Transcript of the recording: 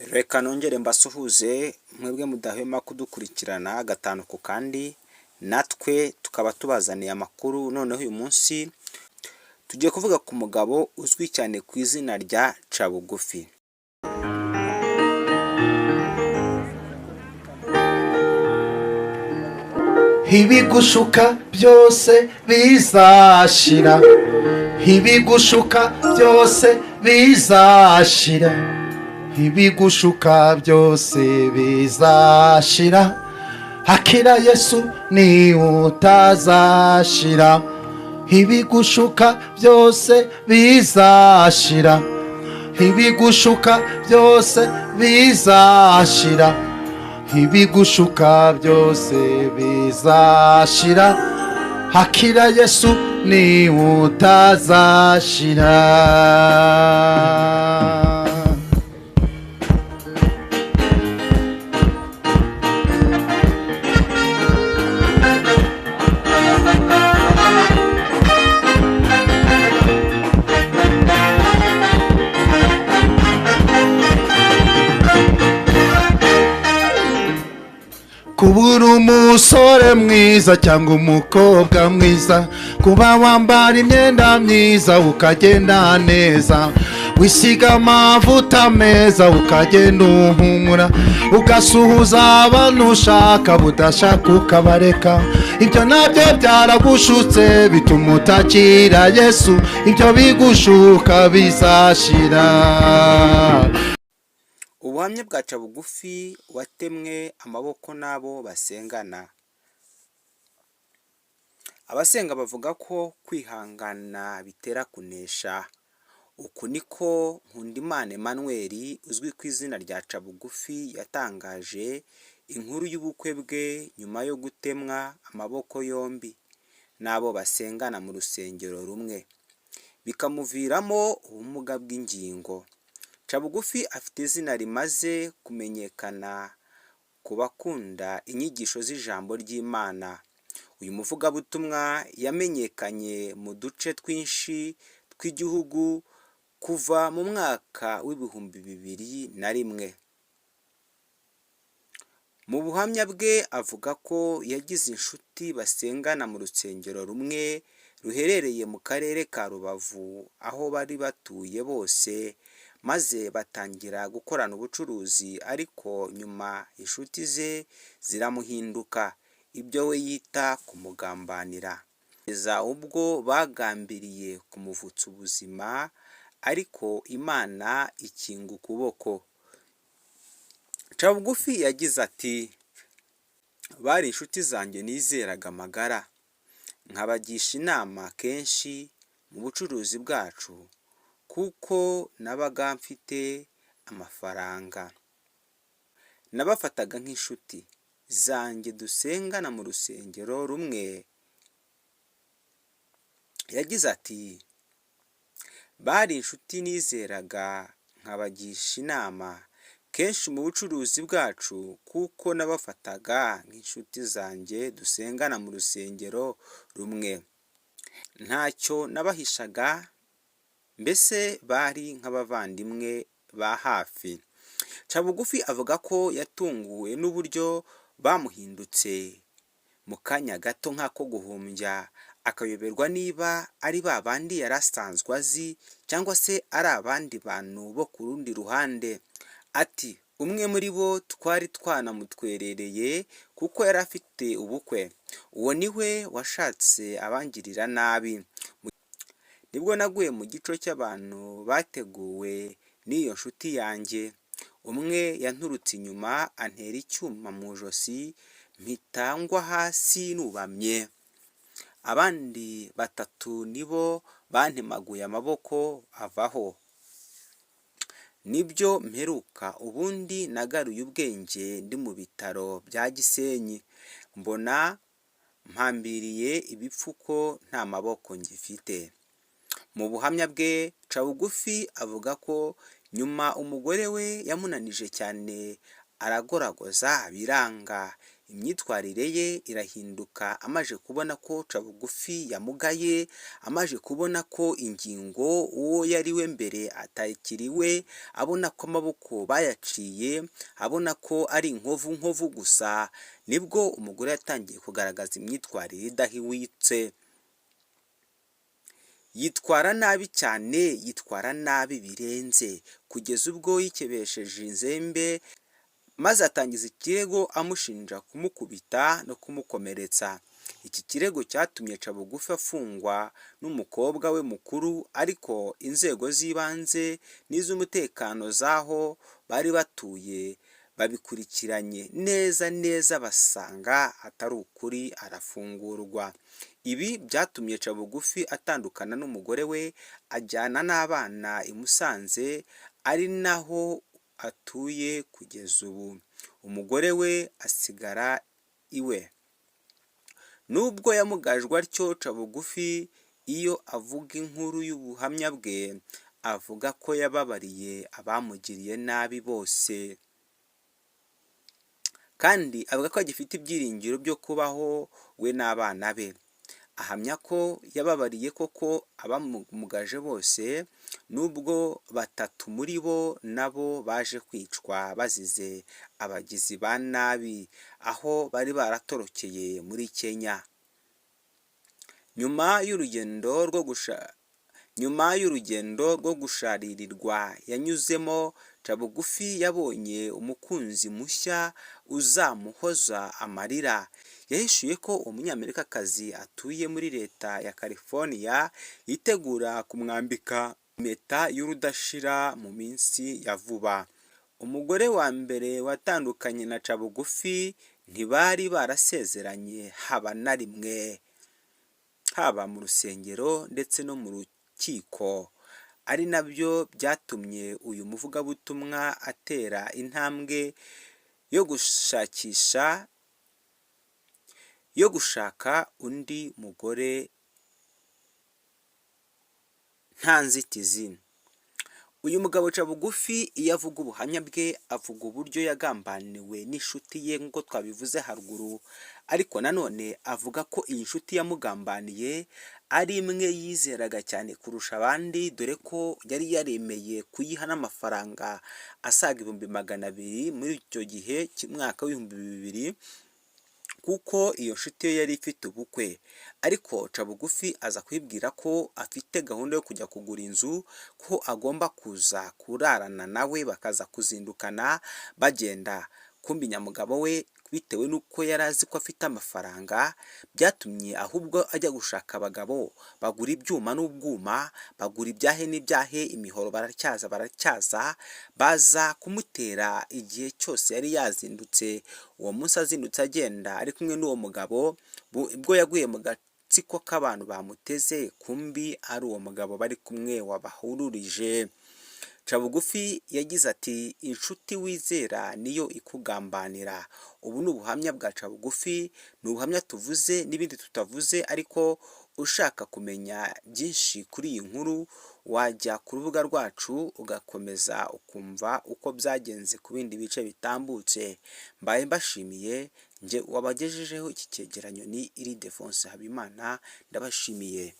Reka nongere mbasuhuze mwebwe mudahwema kudukurikirana gatanu ku kandi, natwe tukaba tubazaniye amakuru. Noneho uyu munsi tugiye kuvuga ku mugabo uzwi cyane ku izina rya Cabugufi. Ibigushuka byose bizashira, ibigushuka byose bizashira, ibigushuka byose bizashira. Hakira Yesu ni utazashira. Ibigushuka byose bizashira, ibigushuka byose bizashira, ibigushuka byose bizashira. Hakira Yesu ni utazashira. Kubura umusore mwiza cyangwa umukobwa mwiza, kuba wambara imyenda myiza ukagenda neza, wisiga amavuta meza ukagenda uhumura, ugasuhuza abantu ushaka budashaka ukabareka, ibyo nabyo byaragushutse bituma utakira Yesu. Ibyo bigushuka bizashira. Ubuhamya bwa Cabugufi watemwe amaboko n'abo basengana. Abasenga bavuga ko kwihangana bitera kunesha. Uku niko Nkundimana Emmanuel uzwi ku izina rya Cabugufi yatangaje inkuru y'ubukwe bwe nyuma yo gutemwa amaboko yombi n'abo basengana mu rusengero rumwe, bikamuviramo ubumuga bw'ingingo. Cabugufi afite izina rimaze kumenyekana ku bakunda inyigisho z'ijambo ry'Imana. Uyu muvugabutumwa yamenyekanye mu duce twinshi tw'igihugu kuva mu mwaka w'2001. Mu buhamya bwe avuga ko yagize inshuti basengana mu rusengero rumwe ruherereye mu karere ka Rubavu aho bari batuye bose, maze batangira gukorana ubucuruzi, ariko nyuma inshuti ze ziramuhinduka, ibyo we yita kumugambanira. Kugeza ubwo bagambiriye kumuvutsa ubuzima ariko Imana ikinga ukuboko. Cabugufi yagize ati “Bari inshuti zanjye nizeraga amagara, nkabagisha inama kenshi mu bucuruzi bwacu kuko nabaga mfite amafaranga. Nabafataga nk'inshuti zanjye dusengana mu rusengero rumwe.” Yagize ati “Bari inshuti nizeraga nkabagisha inama kenshi mu bucuruzi bwacu kuko nabafataga nk'inshuti zanjye dusengana mu rusengero rumwe. Ntacyo nabahishaga, mbese bari nk'abavandimwe ba hafi.” Cabugufi avuga ko yatunguwe n'uburyo bamuhindutse mu kanya gato nk'ako guhumbya, akayoberwa niba ari ba bandi yari asanzwe azi cyangwa se ari abandi bantu bo ku rundi ruhande. Ati “Umwe muri bo twari twanamutwerereye kuko yari afite ubukwe, uwo ni we washatse abangirira nabi. Nibwo naguye mu gico cy'abantu bateguwe n'iyo nshuti yanjye. Umwe yanturutse inyuma antera icyuma mu ijosi mpita ngwa hasi nubamye. Abandi batatu nibo bantemaguye amaboko avaho. Nibyo mperuka, ubundi nagaruye ubwenge ndi mu bitaro bya Gisenyi, mbona mpambiriye ibipfuko nta maboko ngifite.” Mu buhamya bwe, Cabugufi avuga ko nyuma umugore we yamunanije cyane aragoragoza biranga, Imyitwarire ye irahinduka amaze kubona ko Cabugufi yamugaye, amaze kubona ko ingingo uwo yari we mbere atakiri we, abona ko amaboko bayaciye, abona ko ari inkovu nkovu gusa, nibwo umugore yatangiye kugaragaza imyitwarire idahwitse. Yitwara nabi cyane, yitwara nabi birenze, kugeza ubwo yikebesheje inzembe maze atangiza ikirego amushinja kumukubita no kumukomeretsa. Iki kirego cyatumye Cabugufi afungwa n'umukobwa we mukuru, ariko inzego z'ibanze n'iz'umutekano z'aho bari batuye babikurikiranye neza neza basanga atari ukuri, arafungurwa. Ibi byatumye Cabugufi atandukana n'umugore we, ajyana n'abana i Musanze, ari naho atuye kugeza ubu. Umugore we asigara iwe. Nubwo yamugajwe atyo, Cabugufi iyo avuga inkuru y'ubuhamya bwe, avuga ko yababariye abamugiriye nabi bose, kandi avuga ko agifite ibyiringiro byo kubaho we n'abana be. Ahamya ko yababariye koko abamugaje bose, nubwo batatu muri bo nabo baje kwicwa bazize abagizi ba nabi, aho bari baratorokeye muri Kenya. Nyuma y'urugendo rwo gusharirirwa yanyuzemo, Cabugufi yabonye umukunzi mushya uzamuhoza amarira. Yahishuye ko uwo Munyamerikakazi atuye muri leta ya California, yitegura kumwambika impeta y'urudashira mu minsi ya vuba. Umugore wa mbere watandukanye na Cabugufi ntibari barasezeranye haba na rimwe, haba mu rusengero ndetse no mu rukiko, ari nabyo byatumye uyu muvugabutumwa atera intambwe yo gushakisha yo gushaka undi mugore nta nzitizi. Uyu mugabo Cabugufi iyo avuga ubuhamya bwe, avuga uburyo yagambaniwe n'inshuti ye nk'uko twabivuze haruguru, ariko nanone avuga ko iyi nshuti yamugambaniye ari imwe yizeraga cyane kurusha abandi, dore ko yari yaremeye kuyiha n'amafaranga asaga 200,000 muri icyo gihe cy'umwaka w'2000, kuko iyo nshuti ye yari ifite ubukwe. Ariko Cabugufi aza kuyibwira ko afite gahunda yo kujya kugura inzu, ko agomba kuza kurarana nawe bakaza kuzindukana bagenda. Kumbi nyamugabo we bitewe n'uko yari azi ko afite amafaranga, byatumye ahubwo ajya gushaka abagabo bagura ibyuma n'ubwuma, bagura ibyahe n'ibyahe, imihoro baratyaza baratyaza, baza kumutera igihe cyose yari yazindutse. Uwo munsi azindutse agenda ari kumwe n'uwo mugabo, ubwo yaguye mu gatsiko k'abantu bamuteze, kumbi ari uwo mugabo bari kumwe wabahururije. Cabugufi yagize ati inshuti wizera niyo ikugambanira. Ubu ni ubuhamya bwa Cabugufi, ni ubuhamya tuvuze n'ibindi tutavuze, ariko ushaka kumenya byinshi kuri iyi nkuru wajya ku rubuga rwacu ugakomeza ukumva uko byagenze ku bindi bice bitambutse. Mbaye mbashimiye, njye wabagejejeho iki cyegeranyo ni Iridefonse Habimana, ndabashimiye.